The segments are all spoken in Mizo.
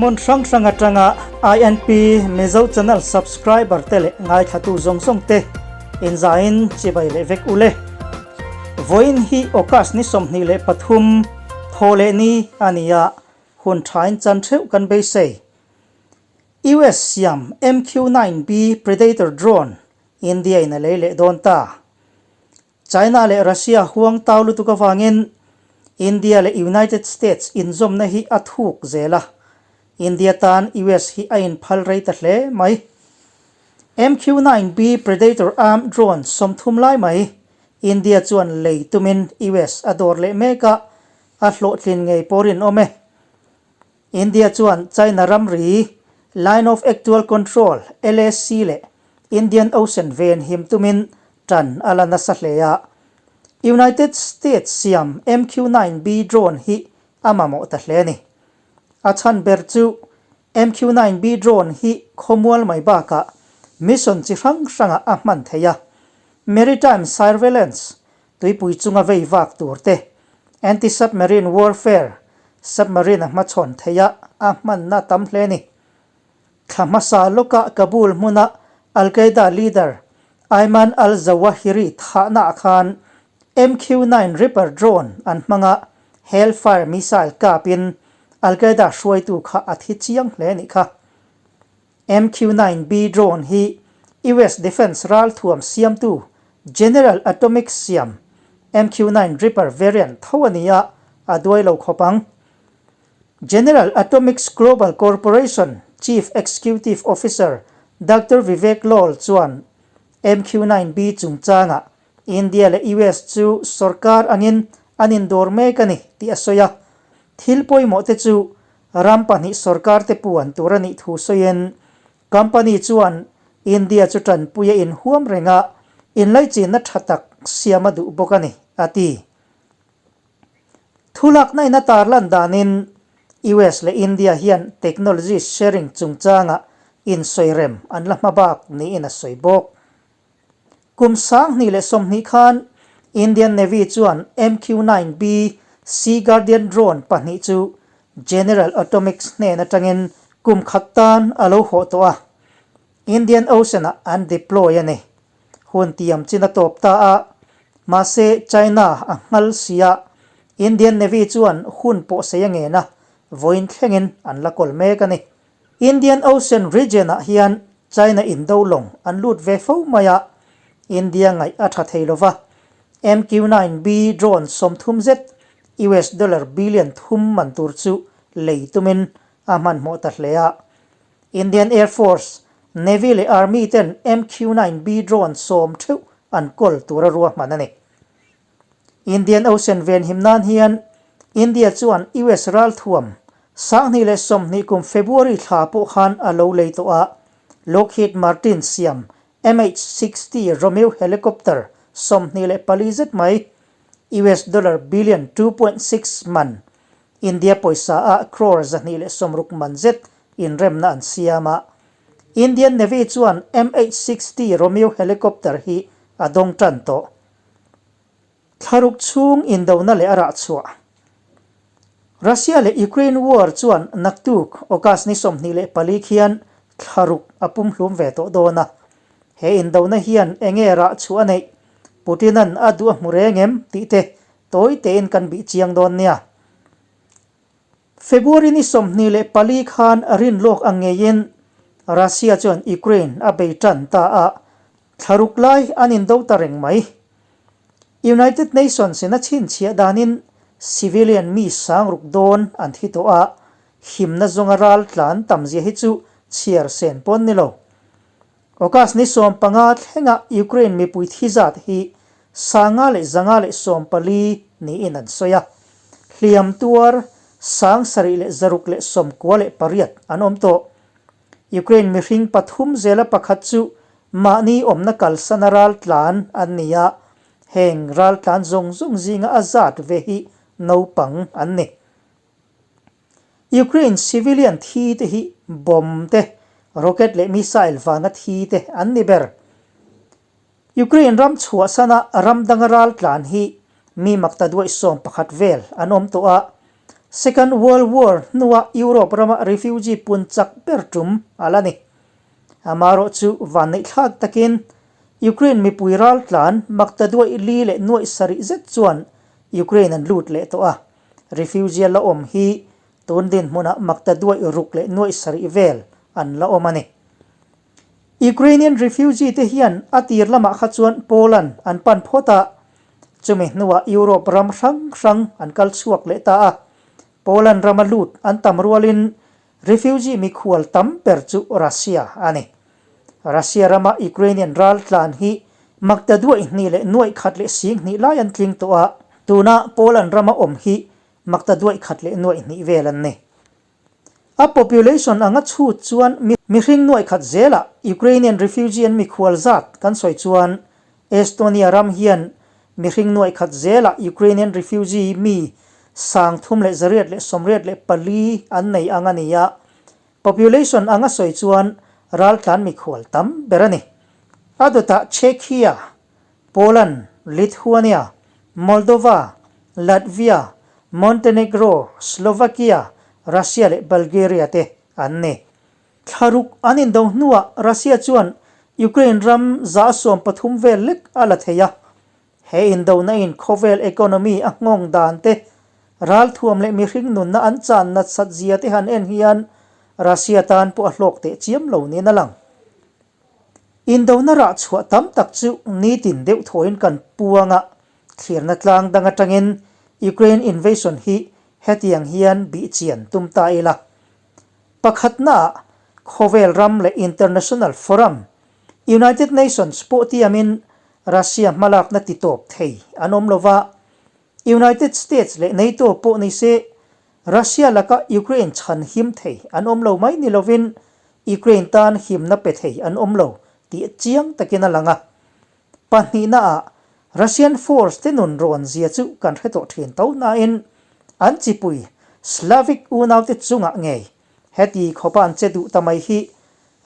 Hmun hrang hrang atanga INP Mizo Channel subscriber te leh ngaithlatu zawng zawng te inzaiin chibai leh vek ule. Vawiin hi August ni 23 thaw leh ni a ni a, hun thain chan theuh kan beisei. US siam MQ-9B Predator drone India in a lei leh dawn ta. China leh Russia huang tau lutuk avangin India leh United States inzawmna hi a thuk zel a, India tan US hi a inphal rei ta hle mai. MQ-9B Predator armed drone 30 lai mai India chuan lei tumin US a dawr leh mek a, a hlawhtlin ngei pawh rinawm e. India chuan China ramri, Line of Actual Control, LAC, leh Indian Ocean ven him tumin tan a la nasa hle a. United States siam MQ-9B drone hi a mamawh ta hle a ni. A chhan ber chu MQ-9B drone hi khawmual mai bakah mission chi hrang hrangah a hman thei a. Maritime surveillance, tuipui chunga vei vak tur te, anti-submarine warfare, submarine a hmachhawn theih a, a hmanna tam hle a ni. Thla hmasa lawkah Kabul hmuna Al-Qaeda leader Ayman al-Zawahiri thahnaah khan MQ-9 Reaper drone an hmang a, Hellfire missile kapin Al-Qaeda hruaitu kha a thi chiang hle a nih kha. MQ-9B drone hi US Defence ralthuam siamtu General Atomics siam MQ-9 Reaper variant tho a ni a, a duai lo khawp ang. General Atomics Global Corporation Chief Executive Officer Doctor Vivek Lall chuan MQ-9B chungchangah India leh US chu sorkar angin an indawr mek a ni tih a sawi a. Thil pawimawh te chu Ram pahnih sorkar te puan tur a nih thu sawiin company chuan India chu tanpui a inhuam reng a, inlaichinna tha tak siam a duh bawk a ni, a ti. Thulakna in a tarlan danin US leh India hian technology sharing chungchangah insawirem an la hma bak niin a sawi bawk. Kum 2020 khan Indian Navy chuan MQ-9B Sea Guardian drone pahnih chu General Atomics hnen atangin kum khat tan a lo hawh tawh a, Indian Ocean-ah an deploy a ni. Hun tiam chin a tawp ta a, mahse China a nghal si a, Indian Navy chuan hun pawh sei a ngen a, vawiin thlengin an la kawl mek a ni. Indian Ocean region-ah hian China indo lawng an lut ve fo mai a, India ngaih a tha thei lova, MQ-9B drone 30 zet US dollar billion thum man tur chu lei tumin a hmanhmawh ta hle a. Indian Air Force, Navy leh Army ten MQ-9B drone 10 theuh an kawl tur a ruahman a ni. Indian Ocean venhim nan hian India chuan US ralthuam 2020 kum February thla pawh khan a lo lei tawh a, Lockheed Martin siam MH-60 Romeo helicopter 24 zet mai, US dollar billion 2.6 man, India pawisa ah crore 260 man zet inremna an siam a. Indian Navy chuan MH-60 Romeo helicopter hi a dawng tan tawh. Thlaruk chhung indona leh a rah chhuah. Russia leh Ukraine war chuan naktuk August ni 24 khian thlaruk a pumhlum ve tawh dawn a. He indona hian enge rah chhuah a neih? Putin-a'n a duh a hmu reng em? tih te tawi tein kan bih chiang dawn nia. February ni 24 khan rinlawk ang ngeiin Russia chuan Ukraine a bei tan ta a, thlaruk lai an indo ta reng mai. United Nations in a chhinchhiah danin civilian mi 6000 dawn an thi tawh a, himna zawnga ral tlan tamzia hi chu chhiar sen pawn ni lo. August ni 15 thlenga Ukraine mipui thi zat hi 5,114 niin an sawi a, hliam tuar 7,698 an awm tawh. Ukraine mihring pathum zela pakhat chu mahni awmna kalsana ral tlan an ni a, heng ral tlan zawng zawng zinga a zat ve hi naupang an ni. Ukraine civilian thi te hi bomb te, rocket leh missile vanga thi te an ni ber. Ukraine ram chhuahsana ram danga ral tlan hi mi makta duai 11 vel an awm tawh a. Second World War hnua Europe rama refugee pun chak ber tum a la ni. Amarawh chu vanneihthlak takin Ukraine mipui raltlan makta duaih li leh nuaih sarih zet chuan Ukraine an lut leh tawh a, refugee la awm hi tun dinhmunah makta duaih ruk leh nuaih sarih vel an la awm a ni. Ukrainian refugee te hian a tir lamah kha chuan Poland an pan phawt a, chumi hnuah Europe ram hrang hrang an kal chhuak leh ta a. Poland rama lut an tam rualin refugee mikhual tam ber chu Russia a ni. Russia rama Ukrainian ral tlan hi makta duaih hnih leh nuaih khat leh sing hnih lai an tling tawh a, tuna Poland rama awm hi makta duaih khat leh nuaih hnih vel an ni. A population anga chhut chuan mihring nuaih khat zelah Ukrainian refugee an mikhual zat kan sawi chuan Estonia ram hian mihring nuaih khat zelah Ukrainian refugee mi 3184 an nei ang a ni a, population anga sawi chuan raltlan mikhual tam ber a ni. A dawtah Czechia, Poland, Lithuania, Moldova, Latvia, Montenegro, Slovakia, Russia leh Bulgaria te an ni. Thlaruk an indo hnuah Russia chuan Ukraine ram 13% vel lek a la thei a. He indona in khawvel economy a nghawng dan te, ralthuam leh mihring nunna an chan natsat zia te han en hian Russia tan pawh a hlawk teh chiam lo niin a lang. Indona rah chhuah tam tak chu nitin deuh thawiin kan puang a, thlirna tlang dang atangin Ukraine invasion hi hetiang hian bihchian tum ta ila. Pakhatnaah khawvel ram leh international forum, United Nations pawh tiamin Russia hmalakna titawp thei an awm lova, United States leh NATO pawh nise Russia laka Ukraine chhan him thei an awm lo mai ni lovin Ukraine tan himna pe thei an awm lo tih chiang takin a lang a. Pahnihnaah Russian force te nun rawn zia chu kan hre tawh thin tho nain an chipui Slavic unaute chungah ngei heti khawpa an che duh ta mai hi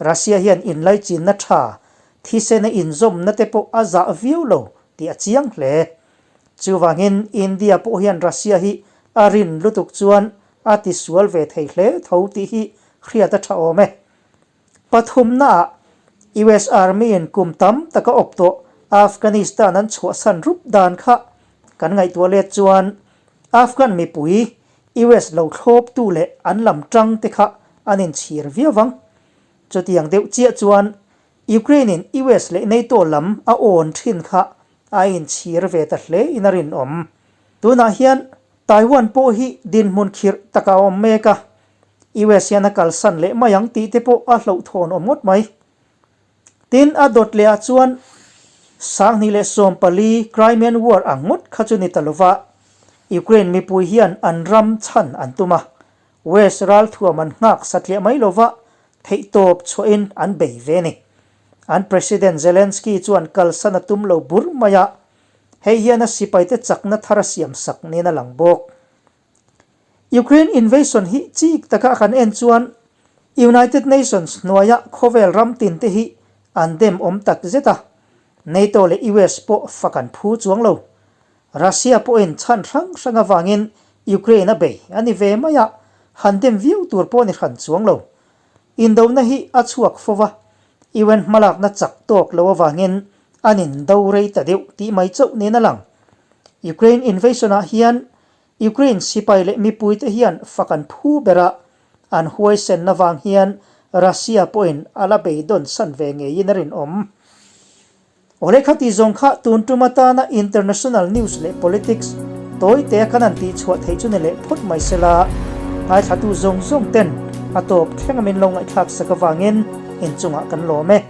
Russia hian inlaichinna tha thisena inzawmna te pawh a zah viau lo tih a chiang hle. Chuvangin India pawh hian Russia hi a rin lutuk chuan a tisual ve thei hle tho tih hi hriat a tha awm e. Pathumnaah US Army in kum tam taka awp tawh Afghanistan an chhuahsan rup dan kha kan ngaihtuah let chuan Afghan mipui US lo thlawptu leh an lam tang te kha an inchhir viau vang. Chutiang deuh chiah chuan Ukraine in US leh NATO lam a awn thin kha a inchhir ve ta hle in a rinawm. Tunah hian Taiwan pawh hi dinhmun khirh taka a awm mek a, US hian a kalsan leh mai ang tih te pawh a hlauhthawn awm ngawt mai. Tin, a dawt leh ah chuan 2014 Crimean War ang ngawt kha chu ni ta lova, Ukraine mipui hian an ram chhan an tum a, West ralthuam an nghak satliah mai lova theihtawp chhuahin an bei ve a ni. An President Zelensky chuan kalsan a tum lo bur mai a, hei hian a sipaite chakna thar a siamsak niin a lang bawk. Ukraine invasion hi chik taka kan en chuan United Nations hnuaia khawvel ram tin te hi an dem awm tak zet a, NATO leh US pawh fak an phu chuang lo. Russia pawhin chhan hrang hrang avangin Ukraine a bei a ni ve mai a, han dem viau tur pawh ni hran chuang lo. Indona hi a chhuak fo va, UN hmalakna chak tawk lo avangin an indo rei ta deuh tih mai chauh niin a lang. Ukraine invasion ah hian Ukraine sipai leh mipuite hian fak an phu ber a, an huaisenna vang hian Russia pawhin a la beidawn san ve ngeiin a rinawm. Awle kha tih zawng kha tun tum atana international news leh politics tawitea kan han tihchhuah theih chu ni leh phawt mai sela, ngaithlatu zawng zawng ten a tawp thleng a min lo ngaihthlak sak avangin inchungah kan lawm e.